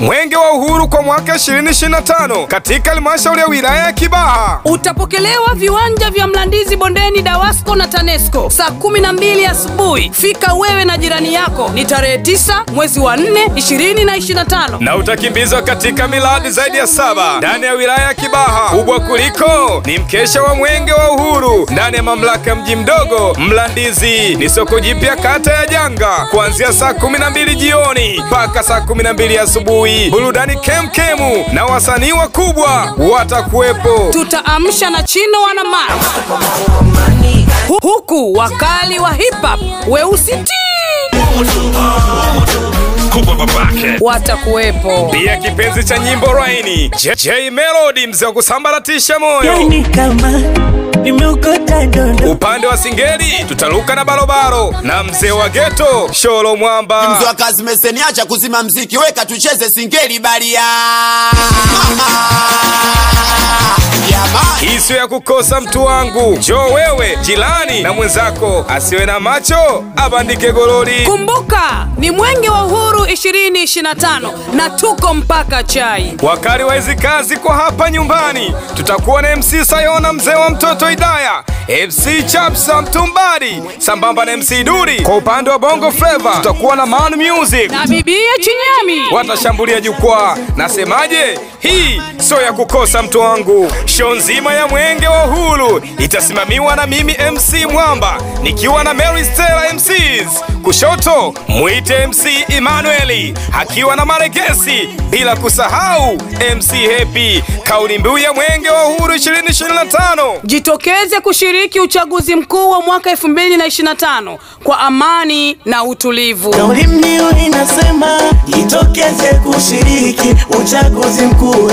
Mwenge wa Uhuru kwa mwaka 2025 katika halmashauri ya wilaya ya Kibaha utapokelewa viwanja vya Mlandizi Bondeni, Dawasco na Tanesco saa 12 asubuhi. Fika wewe na jirani yako. Ni tarehe 9 mwezi wa 4 2025, na utakimbizwa katika miradi zaidi ya 7 ndani ya wilaya ya Kibaha. Kubwa kuliko ni mkesha wa Mwenge wa Uhuru ndani ya mamlaka mji mdogo Mlandizi. Ni soko jipya kata ya Janga kuanzia saa 12 jioni mpaka saa 12 asubuhi. Burudani kemkemu na wasanii wakubwa watakuwepo. Tutaamsha na Chino wana huku wakali wa hip hop weusi watakuwepo. Pia kipenzi cha nyimbo Raini, J Melody, mzee wa kusambaratisha moyo. Upande wa singeli tutaruka na barobaro na mzee wa ghetto Sholo Mwamba. Mzee wa kazi meseniacha kuzima mziki, weka tucheze singeli baria. Hii sio ya kukosa mtu wangu. Njoo wewe, jirani na mwenzako, asiwe na macho abandike gololi. Kumbuka ni Mwenge wa Uhuru 2025 na tuko mpaka chai. Wakali wa hizi kazi kwa hapa nyumbani tutakuwa na MC Sayona, mzee wa mtoto Idaya, MC Chapsa Mtumbari sambamba na MC Duri. Kwa upande wa Bongo Flava tutakuwa na Man Music na Bibia Chinyami watashambulia jukwaa. Nasemaje, hii sio ya kukosa mtu wangu. Show nzima ya Mwenge wa Uhuru itasimamiwa na mimi MC Mwamba nikiwa na Mary Stella MCs. Kushoto muite MC Emmanuel akiwa na Maregesi, bila kusahau MC Happy. Kauli mbiu ya Mwenge wa Uhuru 2025: jitokeze kushiriki uchaguzi mkuu wa mwaka 2025 kwa amani na utulivu. Kauli mbiu inasema jitokeze kushiriki uchaguzi mkuu.